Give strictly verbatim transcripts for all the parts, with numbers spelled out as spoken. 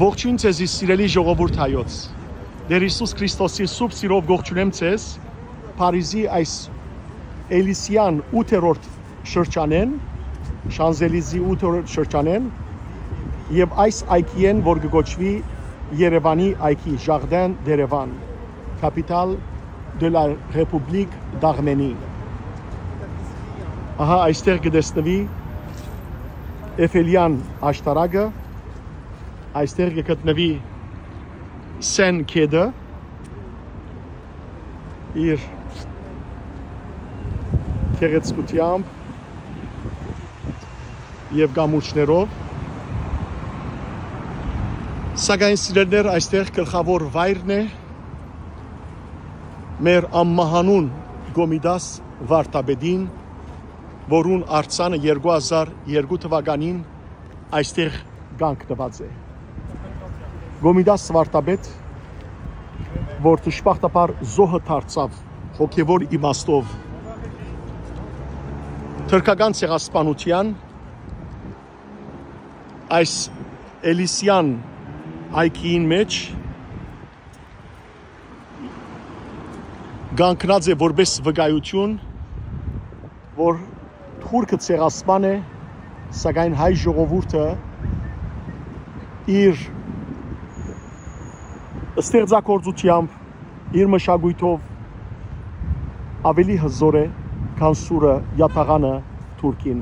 Ողջույն ձեզի, սիրելի ժողովուրդ հայոց։ Տեր Հիսուս Քրիստոսի սուրբ սիրով ողջունեմ ձեզ Փարիզի այս Էլիսիան ութերորդ շրջանեն, Շանզելիզի ութերորդ շրջանեն, եւ այս այգիեն, որ կը կոչուի Երեւանի այգի, Ժաղդեն Դերեվան, Capital de la République d'Arménie։ Ահա այստեղ կը տեսնուի Էֆելյան աշտարակը, այստեղ կը գտնուի Սեն գետը, իր գեղեցկութեամբ եւ կամուրջներով, սակայն, սիրելիներ, այստեղ գլխաւոր վայրն է մեր անմահանուն Կոմիտաս վարդապետին, որուն արձանը երկու հազար երկու թվականին այստեղ կանգնուած է։ Կոմիտաս վարդապետ, որ դժբախտաբար զոհը դարձաւ հոգեվոր իմաստով թրքական ցեղասպանութեան այս Էլիսիան այգիին մէջ, կանգնած է որպէս վկայութիւն, որ Թուրքը ցեղասպան է, սակայն հայ ժողովուրդը իր ստեղծագործութեամբ, իր մշակոյթով աւելի հզօր է, քան սուրը, յատաղանը Թուրքին։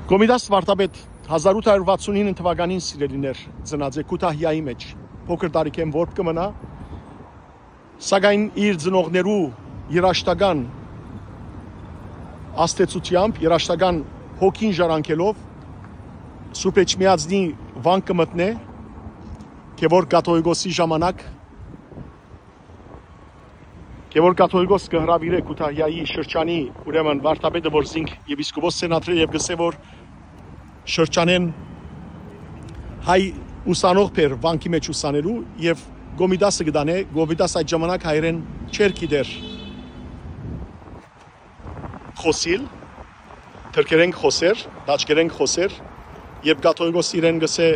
Կոմիտաս վարդապետ հազար ութ հարյուր վաթսուն ինը թվականին, սիրելիներ, ծնած է Քութահիայի մէջ։ Փոքր տարիքէն որբ կը մնայ, սակայն իր ծնողներու երաժշտական ազդեցութեամբ, երաժշտական հոգին ժառանգելով, Սուրբ Էջմիածնի վանք կը մտնէ, Գեորգ Կաթողիկոսի ժամանակ, Գեորգ Կաթողիկոս կը հրաւիրէ Քութահիայի շրջանի, ուրեմն, վարդապետը, որ զինք եպիսկոպոս Սենատրել, եւ կ'ըսէ, որ շրջանէն հայ ուսանող բեր վանքի մէջ ուսանելու, եւ Կոմիտասը կը տանէ, Կոմիտաս այդ ժամանակ հայերէն չէր գիտեր խօսիլ, թրքերէն կը խօսէր, տաճկերէն կը խօսէր, երբ Կաթողիկոս իրեն կ'ըսէ,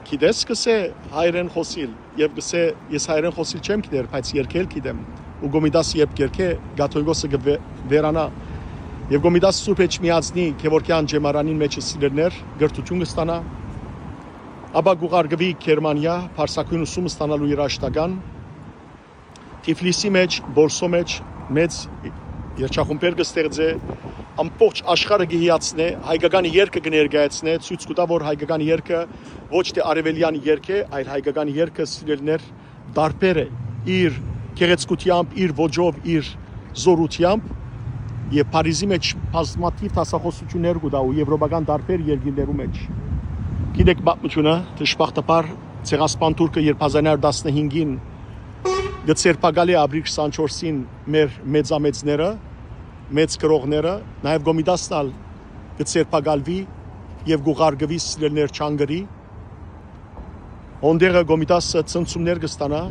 գիտե՞ս, կ'ըսէ, հայերէն խօսիլ, եւ կ'ըսէ, ես հայերէն խօսիլ չեմ գիտեր, բայց երգել գիտեմ։ Ու Կոմիտաս երբ կ'երգէ, Կաթողիկոսը կը վե-, վերանայ, եւ Կոմիտաս Սուրբ Էջմիածնի Գեորգեան ջեմարանին մէջ, սիրելիներ, կրթութիւն կը ստանայ, ապա կ'ուղարկուի Գերմանիա, բարձրագոյն ուսում ստանալու երաժշտական, Թիֆլիսի մէջ, Պոլսոյ մէջ մեծ երգչախումբեր կը ստեղծէ, ամբողջ աշխարհը կը հիացնէ, հայկական երգը կը ներկայացնէ, ցոյց կու տայ, որ հայկական երգը ոչ թէ արեւելեան երգ է, այլ հայկական երգը, սիրելիներ, տարբեր է իր գեղեցկութեամբ, իր ոճով, իր զօրութեամբ, եւ Փարիզի մէջ բազմաթիւ դասախօսութիւններ կու տայ ու եվրոպական տարբեր երկիրներու մէջ։ Գիտեք պատմութիւնը, դժբախտաբար, ցեղասպան թուրքը, երբ հազար նոյ հարիւր տասնհինգին կը ձերբակալէ ապրիլ քսանչորսին մեր մեծամեծները, մեծ գրողները, նաեւ Կոմիտասն ալ կը ձերբակալուի եւ կ'ուղարկուի, սիրելիներ, Չանգրի, հոն տեղը Կոմիտասը ցնցումներ կը ստանայ,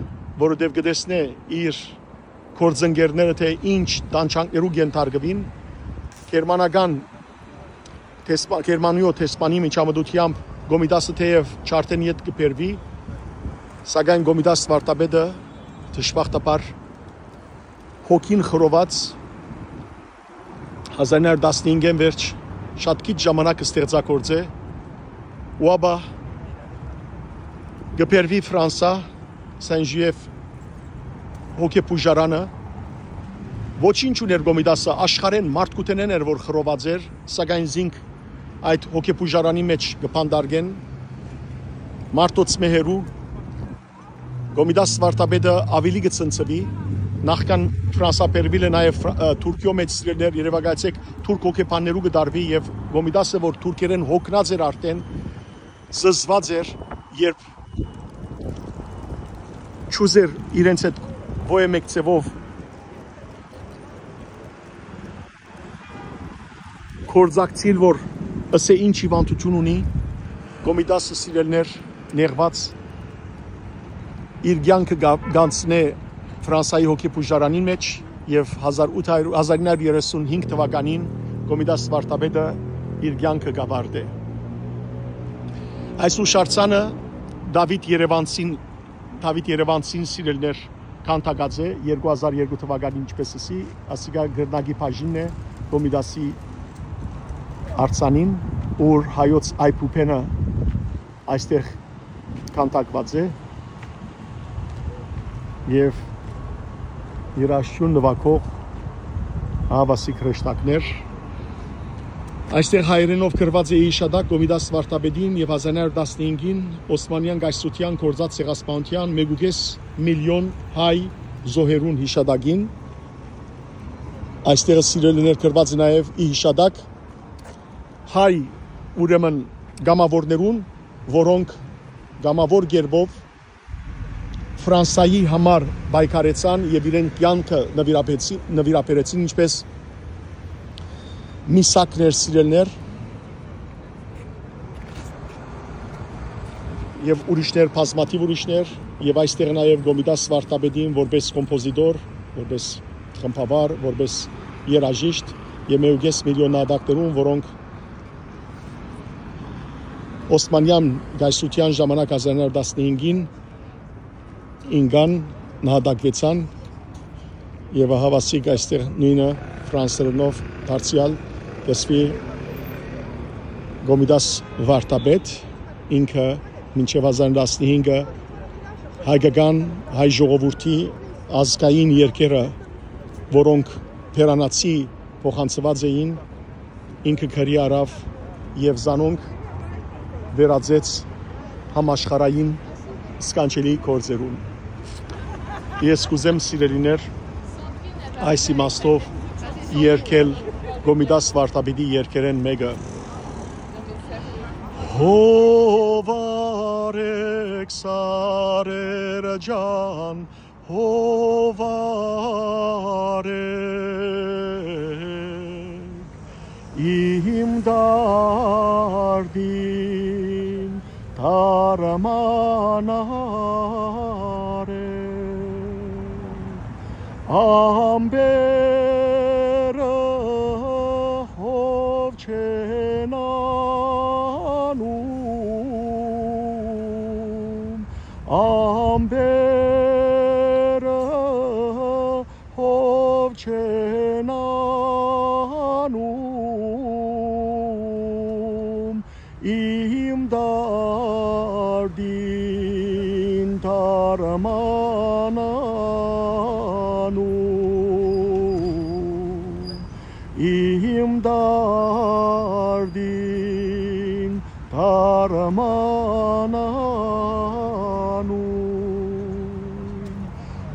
որովհետեւ կը տեսնէ իր գործընկերները, թէ ինչ տանջանքներու կ'ենթարկուին, գերմանական դեսպա-, Գերմանիոյ դեսպանի միջամտութեամբ Կոմիտասը թէեւ ջարդէն ետ կը բերուի, սակայն Կոմիտաս վարդապետը, դժբախտաբար, հոգին խռոված, հազար նոյ հարիւր տասնհինգէն վերջ շատ քիչ ժամանակ ստեղծագործէ, ու ապա կը բերուի Ֆրանսա, Սեն Ժուիֆ հոգեբուժարանը։ Ոչինչ, ուներ Կոմիտասը, աշխարհէն մարդկութենէն էր, որ խռոված էր, սակայն զինք այդ հոգեբուժարանի մէջ կը բանտարկեն, մարդոց մը հեռու։ Կոմիտաս վարդապետը աւելի կը ցնցուի, նախքան Ֆրանսա բերուիլը, նաեւ Ֆրա-, ը, Թուրքիոյ մէջ, սիրելիներ, երեւակայեցէք, թուրք հոգեբաններու կը դարուի, եւ Կոմիտասը, որ թուրքերէն հոգնած էր արդեն, զզված էր, երբ չուզեր իրենց հետ ոյ մէկ ձեւով գործակցիլ, որ ըսէ ինչ հիւանդութիւն ունի, Կոմիտասը, սիրելիներ, նեղուած, իր կեանքը գա-, գանցնէ Ֆրանսայի հոգեբուժարանի մէջ, եւ հազար ութ հարիւր, հազար ինը հարիւր երեսուն հինգ թվականին Կոմիտաս վարդապետը իր կեանքը կ'աւարտէ։ Այս յուշարձանը Դավիթ Երեւանցին, Դավիթ Երեւանցին, սիրելիներ, քանդակած է երկու հազար երկու թուականին, ինչպես ըսի, ասիկա կրնակի բաժինն է Կոմիտասի արձանին, ուր հայոց այբուբենը այստեղ քանդակված է, եւ երաժշտություն նուագող ահաւասիկ հրեշտակներ։ Այստեղ հայերէնով գրուած է. «Ի յիշատակ Կոմիտաս վարդապետին եւ հազար նոյ հարիւր տասնհինգին Օսմանեան կայսրութեան գործած ցեղասպանութեան մէկ ու կէս միլիոն հայ զոհերուն յիշատակին»։ Այստեղ, սիրելիներ, գրուած է նաեւ. «Ի յիշատակ հայ, ուրեմն, կամաւորներուն, որոնք կամաւոր կերպով Ֆրանսայի համար պայքարեցան եւ իրեն կեանքը նվիրաբեցի-, նվիրաբերեցին, ինչպես Միսակներ, սիրելիներ, եւ ուրիշներ, բազմաթիւ ուրիշներ, եւ այստեղ նաեւ Կոմիտաս վարդապետին որպես կոմպոզիտոր, որպես խմբավար, որպես երաժիշտ եւ մէկ ու կէս միլիոն նահատակներուն, որոնք Օսմանեան կայսրութեան ժամանակ հազար նոյ հարիւր տասնհինգին ինկան, նահատակուեցան, եւ ահաւասիկ այստեղ նոյնը ֆրանսերենով դարձեալ կ'ըսուի Կոմիտաս վարդապետ, ինքը մինչեւ հազար նոյ հարիւր տասնհինգը հայկական, հայ ժողովուրդի ազգային երգերը, որոնք բերանացի փոխանցուած էին, ինքը քարի առաւ եւ զանոնք վերածեց համաշխարհային սքանչելի գործերուն։ Ես կ'ուզեմ, սիրելիներ, այս իմաստով երգել Կոմիտաս վարդապետի երգերէն մէկը. «Հովար էք, սարեր ջան, հովար էք, իմ դարդին դարմանար էք, ամպերը հով չեն անում, ամպերը հով չեն անում, իմ դարդին դարման անում, իմ դարդին դարման անում,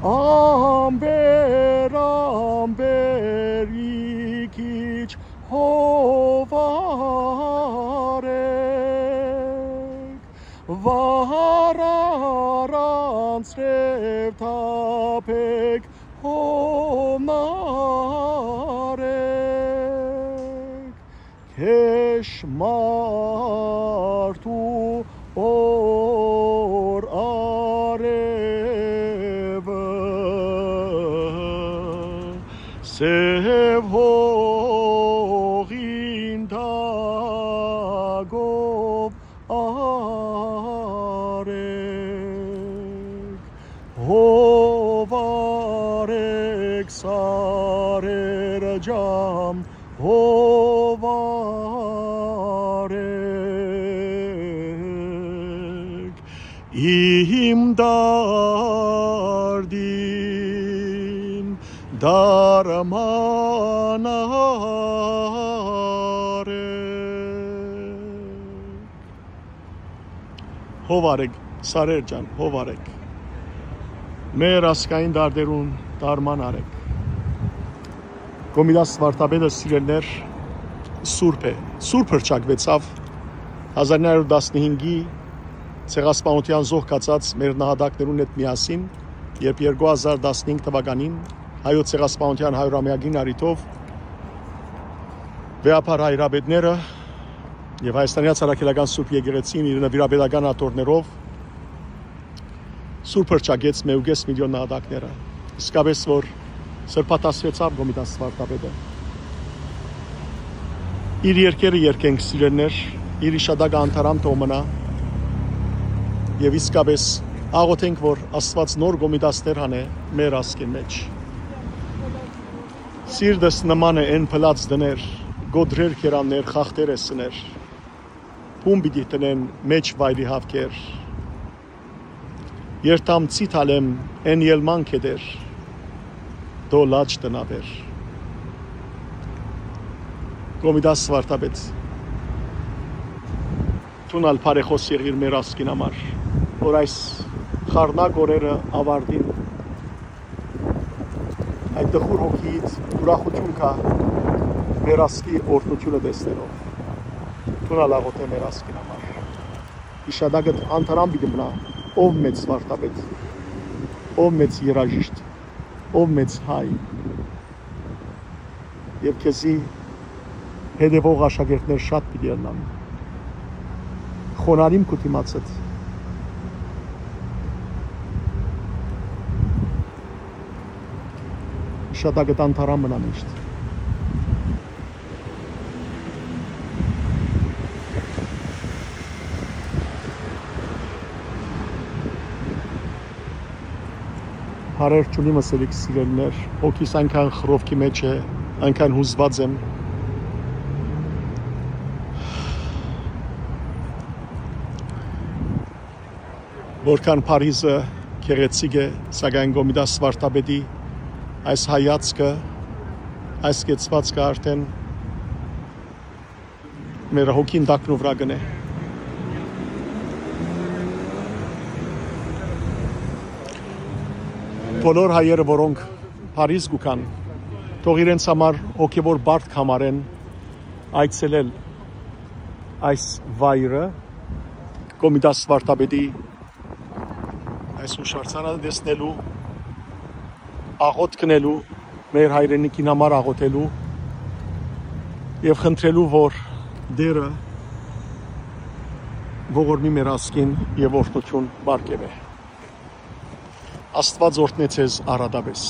ամպեր, ամպեր, իքիչ հովար էք, վառ առանձրեւ թափ էք, հովնար էք, քեշ մարդու օր արեւը, սեւ հողին տակով արեք, հովար էք, սարեր ջան, հովար էք, իմ դարդին դարմանար էք։ Հովար էք, սարեր ջան, հովար էք։ Մեր ազգային դարդերուն դարման արեք։ Կոմիտաս վարդապետը, սիրելիներ, սուրբ է։ Սուրբ հռչակվեցաւ հազար նոյ հարիւր տասնհինգի ցեղասպանութեան զոհ գացած մեր նահատակներուն հետ միասին, երբ երկու հազար տասնհինգ թվականին հայոց ցեղասպանութեան հարիւրամեակին առիթով վեհափառ հայրապետները եւ Հայաստանեան Առաքելական Սուրբ Եկեղեցին իր նվիրապետական աթոռներով սուրբ հռչակեց մէկ ու կէս միլիոն նահատակները։ Իսկապէս որ սրբատասվեցաւ Կոմիտաս վարդապետը։ Իր երկերը երկենք, սիրելիներ, իր իշատակը անդարամ թող մնայ, Եւ իսկապէս աղօթենք, որ Աստուած նոր կոմիտասներ հանէ մեր ազգին մէջ։ Սիրտս նման է այն փլած տներ, գոդրեր կերաններ, խախտեր էսներ, բուն պիտի տնեն մէջ վայրի հաւքեր։ Երթամ ցի թալեմ այն ելման կետեր, դո լաջ տնավեր։ Կոմիտաս Վարդապետ, դուն ալ բարեխօս եղիր մեր ազգին համար, որ այս խառնակորերը ավարտին, այդ տխուր հոգիից ուրախություն կայ մեր ազգի օրհնությունը տեսնելով։ Դուն ալ աղօթէ մեր ազգին համար։ Իշատակդ անթարան պիտի մնայ, ով մեծ վարդապետ, ով մեծ երաժիշտ, ով մեծ հայ։ Եւ քեզի հետեւող աշակերտներ շատ պիտի ըլլան։ Խոնարհիմ քու դիմացդ։ Իշատակդ անթարան մնայ միշտ։ Հարեր չունի, մսելիք սիրելիներ, հոգիս այնքան խռովքի մէջ է, այնքան յուզուած եմ, որքան Փարիզը գեղեցիկ է, սակայն Կոմիտաս Վարդապետի այս հայացքը, այս կեցվածքը արդեն մեր հոգին տակնուվրա կ'ընէ։ Բոլոր հայերը, որոնք Փարիզ կու գան, թող իրենց համար հոգեվոր բարդ կ'համարեն այցելել այս վայրը, Կոմիտաս Վարդապետի այս յուշարձանը տեսնելու, աղօթք ընելու, մեր հայրենիքին համար աղօթելու եւ խնդրելու, որ Տէրը ողորմի մեր ազգին եւ օրհնութիւն պարգեւէ։ Աստուած օրհնեցե զի առատապէս։